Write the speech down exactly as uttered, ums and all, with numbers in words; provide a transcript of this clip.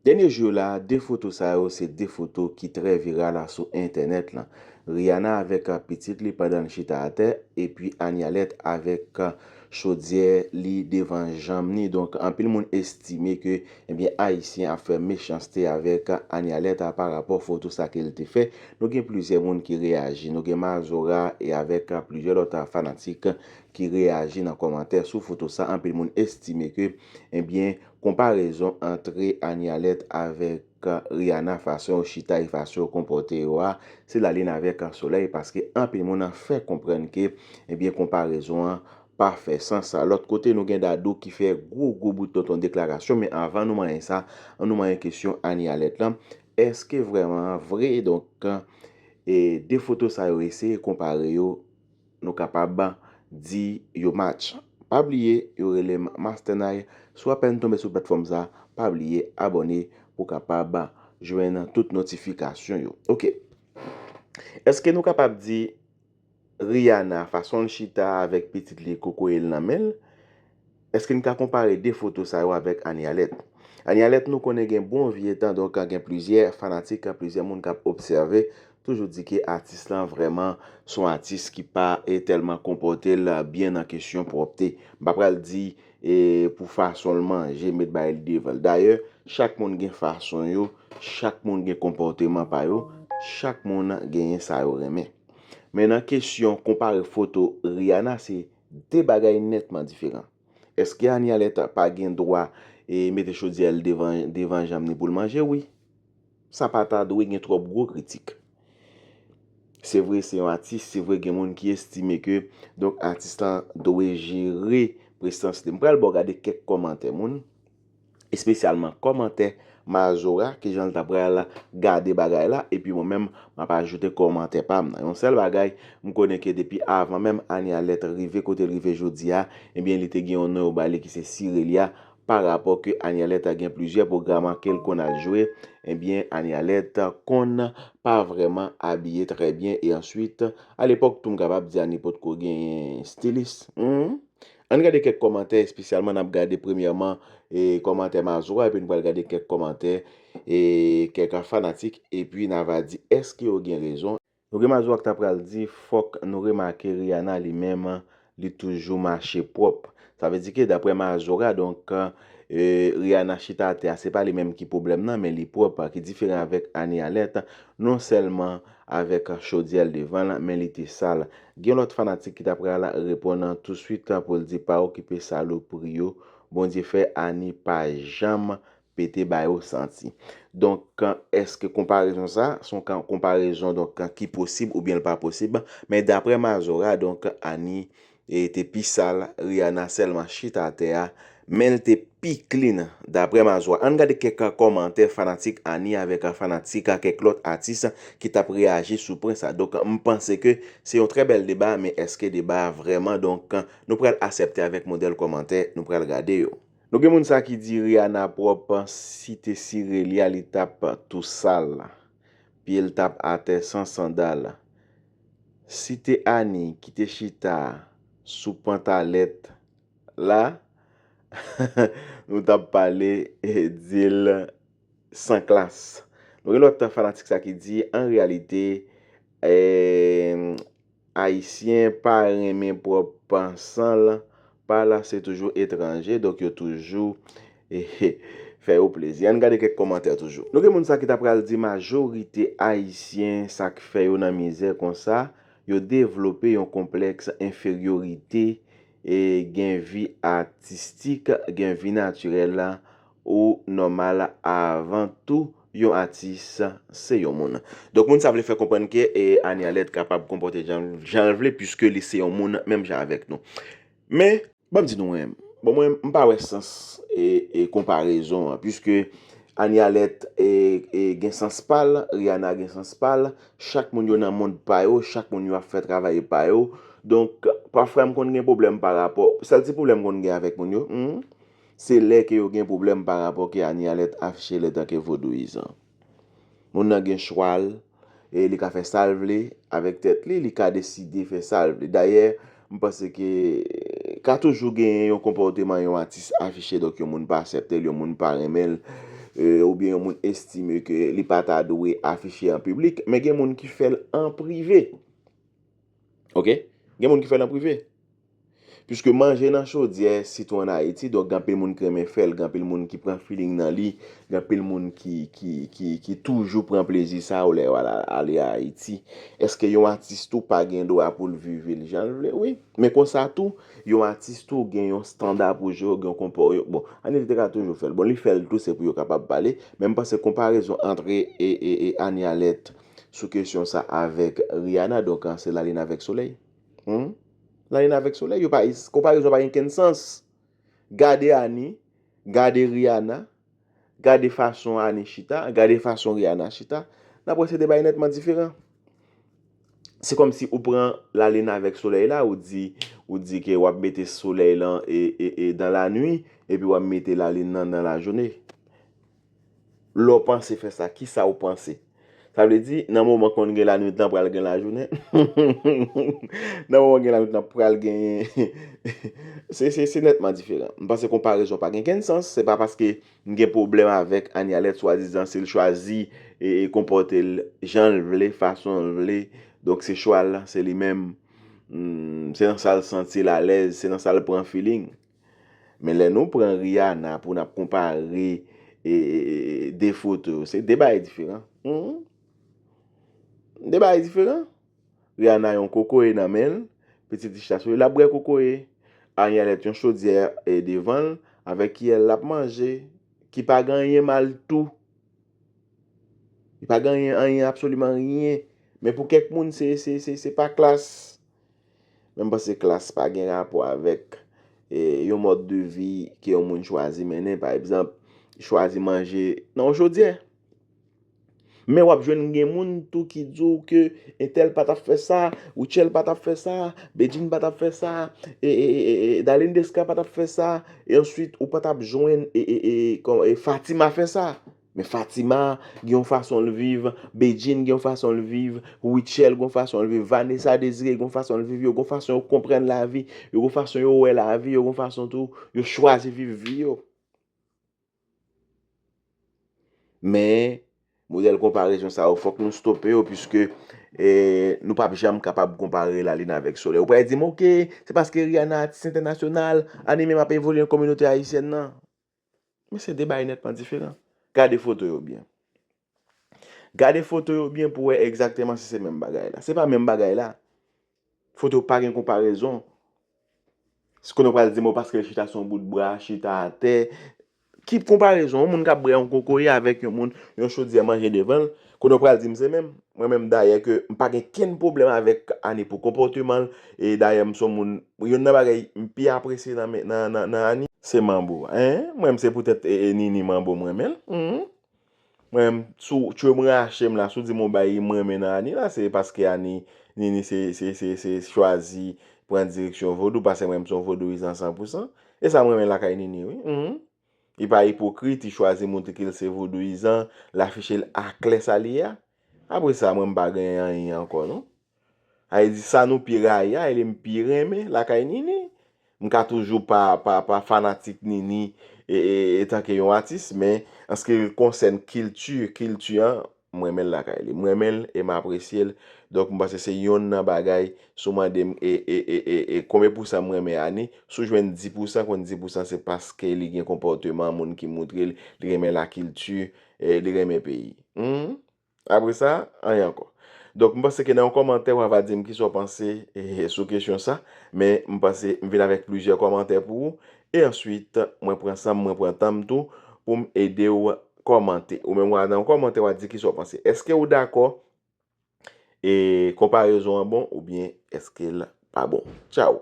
Dènye jou yo la, de foto sa yo se de foto ki trè viral sou entènèt lan. Rihanna avèk pitit li pandan l chita atè, epi Anialette avèk chodyè li devan janm ni. Donk, anpil moun estime ke, ebyen, Ayisyen ap fè mechanste avèk Anialette a pa rapò foto sa ke l te fè. Nou gen plizyè moun ki reyaji. Nou gen Mazora e avèk plizyè lòt fanatik ki reyaji nan kòmantè sou foto sa. Anpil moun estime ke, ebyen, konparezon ant Anialette avèk Rihanna, fason yo chita e fason yo konpòte yo a, se lalin avèk solèy, paske anpil moun fè konprann ke, ebyen, konparezon an pa fè sans. Lòt kote, nou gen Dadou ki fè gwo, gwo bout tonton deklarasyon, men anvan nou manyen sa, ann nou manyen kesyon Anialette lan. Èske vrèman vre, donk, e de foto sa yo eseye konpare yo, nou kapab di yo match. Pa bliye, yo rele m Master Nine. Si w apèn tonbe sou platfòm sa, pa bliye abòne pou w kapab jwenn tout notifikasyon yo. Oke. Èske nou kapab di Rihanna, fason l chita avèk pitit li kokoye l nan men l, èske n ka konpare de foto sa yo avèk Anialette? Anialette, nou konnen gen bon vye tan, donk gen plizyè fanatik, plizyè moun k ap obsève, toujou di ke atis lan vrèman se yon atis ki pa e tèlman konpòte l byen nan kesyon pwòpte. M pa pral di e pou fason l manje, met bagay li devan l. Dayè, chak moun gen fason yo, chak moun gen konpòteman pa yo, chak moun genyen sa yo renmen. Men nan kesyon konpare foto Rihanna, se de bagay nètman diferan. Èske Anialette pa gen dwa e mete chodyè l devan, devan janm ni pou l manje? Wi. Sa pa ta dwe gen twòp gwo kritik. Se vre, se yon atis, se vre, gen moun ki estime ke, donk, atis lan dwe jere prestans li. M pral ba w gade kèk kòmantè moun, espesyalman kòmantè Mazora, kijan l ta pral gade bagay la, epi mwen menm, m ap ajoute kòmantè pa m nan. Yon sèl bagay, m konnen ke depi avan menm Anialette rive kote l rive jodi a, ebyen, li te gen yon non yo ba li ki se Cirelia, pa rapò ke Anialette gen plizyè pwogram ke l konn al jwe, ebyen, Anialette konn pa vrèman abiye trè byen, e answit, alepòk tou, m kapab di Ani potko genyen stilis. Hmm? Ann gade kèk kòmantè, espesyalman n ap gade premyèman e kòmantè Mazora, epi n pral gade kèk kòmantè e kèk fanatik, epi n a va di èske yo gen rezon. Nou gen Mazora k ta pral di fòk nou remake Rihanna li menm, li toujou mache pwòp. Sa vle di ke daprè Mazora, donk, e, Rihanna chita atè a, se pa li menm ki pwoblèm nan, men li pwòp, ki diferan avèk Anialette, non sèlman avèk chodyè l devan l, men li te sal. Gen lòt fanatik ki ta pral reponn touswit pou l di pa okipe salopri yo, Bondye fè Ani pa janm pete ba yo santi. Donk, èske konparezon sa, se yon ka-, konparezon, donk, ki posib oubyen l pa posib? Men daprè Mazora, donk, Ani, e, te pi sal, Rihanna sèlman chita atè a, men l te pi clean, daprè Mazora. Ann gade kèk kòmantè fanatik Ani avèk fanatik kèk lòt atis ki t ap reyaji sou pwen sa. Donk, m panse ke se yon trè bèl deba, men èske deba a vrèman, donk, nou pral aksepte avèk modèl kòmantè, nou pral gade yo. Nou gen moun sa ki di Rihanna pwòp, site Cirelia li t ap tou sal, pye l t ap atè san sandal. Site Ani ki te chita sou pantalèt la, nou t ap pale, e, di l san klas. Nou gen lòt fanatik sa ki di, an reyalite, e, Ayisyen pa renmen pwòp san l pa la, se toujou etranje, donk yo toujou, e, fè yo plezi. Ann gade kèk kòmantè toujou. Nou gen moun sa ki ta pral di majorite Ayisyen, sa k fè yo nan mizè konsa, yo devlope yon konplèks enferyorite, e gen vi atistik, gen vi natirèl la, ou nòmal avan tou, yon atis se yon moun. Donk, moun sa vle fè konprann ke, e, Anialette kapab konpòte jan, jan l vle, piske li se yon moun menm jan avèk nou. Men, ban m di nou, mwen, bon, mwen, m pa wè sans, e, e, konparezon an, piske Anialette, e, e, gen sans pa l, Rihanna gen sans pa l, chak moun yo nan mond pa yo, chak moun yo ap fè travay pa yo. Donk, pafwa m konn gen pwoblèm pa rapò, sèl ti pwoblèm m konn gen avèk moun yo, hmm, se lè ke yo gen pwoblèm pa rapò ke Anialette afiche l antanke vodouyizan. Moun nan gen chwa l, e li ka fè sa l vle avèk tèt li, li ka deside fè sa l vle. Dayè, m panse ke ka toujou genyen yon konpòteman yon atis afiche, donk yon moun pa aksepte l, yon moun pa renmen l. e, oubyen yon moun estime ke li pa ta dwe afiche an piblik, men gen moun ki fè l an prive. Oke? Gen moun ki fè l an prive. Piske manje nan chodyè, sitou ann Ayiti, donk gen anpil moun ki renmen fè l, gen anpil moun ki pran feeling nan li, gen anpil moun ki, ki, ki, ki toujou pran plezi sa yo lè yo al, ale Ayiti. Èske yon atis tou pa gen dwa pou l viv li jan l vle? Wi. Men konsa tou, yon atis tou gen yon standa pou jwe, gen yon konpò-, bon, Anie te ka toujou fè l. Bon, li fè l tou, se pou yo kapab pale. Men m panse konparezon ant e, e, e Anie Alerte sou kesyon sa avèk Rihanna, donk, an, se lalin avèk solèy. Hmm? Lalin avèk solèy, yo pa, konparezon pa gen kenn sans. Gade Anie, gade Rihanna, gade fason Anie chita, gade fason Rihanna chita, n ap wè se de bagay nètman diferan. Se kòmsi ou pran lalin avèk solèy la, ou di, ou di ke w ap mete solèy lan e, e, e dan lanwi, epi w ap mete lalin nan nan lajounen. Lè w panse fè sa, kisa w panse? Sa vle di, nan moman konn gen lannuit lan, pral gen lajounen. Nan moman gen lannuit lan, pral gen, se, se, se nètman diferan. M panse konparezon pa gen kenn sans. Se pa paske m gen pwoblèm avèk Anie Alerte, swadizan, si l chwazi e, e konpòte l jan l vle, fason l vle. Donk, se chwa l, se li menm. Hmm, se nan sa l santi l alèz, se nan sa l pran feeling. Men lè nou pran Rihanna pou n ap konpare e, e, e, de foto yo, se de bagay diferan. Hmm. De bagay diferan. Rihanna yon kokoye nan men l, pitit li chita sou li, l ap bwè kokoye. Anie Alerte yon chodyè e devan l, avèk kiyè l l ap manje, ki pa gen anyen mal tou. Li pa gen anyen, anyen, absoliman anyen. Men pou kèk moun, se, se, se, se pa klas. Men m panse klas pa gen rapò avèk, e, yon mòd de vi ke yon moun chwazi mennen. Pa egzanp, chwazi manje nan yon chodyè. Men w ap jwenn gen moun tou ki di w ke entèl pa t ap fè sa, Rutshelle pa t ap fè sa, Bedjine pa t ap fè sa, e, e, e, e, Darline Desca pa t ap fè sa, e answit ou pa t ap jwenn e, e, e, kòm, e Fatima fè sa. Men Fatima gen yon fason l viv, Bedjine gen yon fason l viv, Rutshelle gen yon fason l viv, Vanessa Désiré gen yon fason l viv, yo gen yon fason yo konprann lavi, yo gen yon fason yo wè lavi, yo gen yon fason tou yo chwazi viv vi yo. Men, modèl konparezon sa yo, fòk nou stope yo, piske, e, nou p ap janm kapab konpare lalin avèk solèy. Ou pral di m, oke, se paske Rihanna atis entènasyonal, Anie menm ap evolye nan kominote ayisyèn nan. Men se de bagay nètman diferan. Gade foto yo byen. Gade foto yo byen pou wè egzakteman si se menm bagay la. Se pa menm bagay la. Foto pa gen konparezon. Kounye w pral di m, o, paske l chita sou yon bout bra, chita atè. Ki konparezon? Yon moun k ap bwè yon kokoye avèk yon moun, yon chodyè manje devan l. Kounye w pral di m se menm. Mwen menm, dayè, ke m pa gen kenn pwoblèm avèk Anie pou konpòteman l. E dayè, m se yon moun, youn nan bagay m pi apresye nan, nan, nan, nan Anie, se manbo. Hein? Mwen menm, se poutèt, e, e, Nini manbo m renmen l. Mhm. Mwen menm, si w, si w rache m la, si w di m yon bagay m renmen nan Anie la, se paske Anie, Nini se, se, se, se chwazi pran direksyon vodou, paske mwen menm se yon vodouyizan san pou san. E sa m renmen lakay Nini, wi. Mhm. Li pa ipokrit, li chwazi montre ke l se vodouyizan, l afiche l aklè sa li ye a. Apre sa, mwen m pa gen anyen ankò, non. Sa vle di sa nou pi rayi a, e li m pi renmen lakay Nini. M ka toujou pa, pa, pa fanatik Nini e, e, etanke yon atis, men an se ki konsène kilti, kilti an, m renmen l lakay li. M renmen l e m apresye l. Donk, m panse se yonn nan bagay, si w mande m, e, e, e, e, e konbyen pousan m renmen Anie, si w jwenn dis pousan, konn dis pousan se paske li gen konpòteman moun ki moutre l, li renmen lakilti, e li renmen peyi. Hmm? Apre sa, anyen ankò. Donk, m panse ke nan yon kòmantè, w a va di m kisa w panse, eh, sou kesyon sa. Men, m panse, m vin avèk plizyè kòmantè pou ou. E answit, mwen pran san m, mwen pran tan m tou pou m ede w kòmante. Ou menm, w a nan yon kòmantè, w a di kisa w panse. Èske w dakò, e konparezon an bon, oubyen èske l pa bon? Tchaw!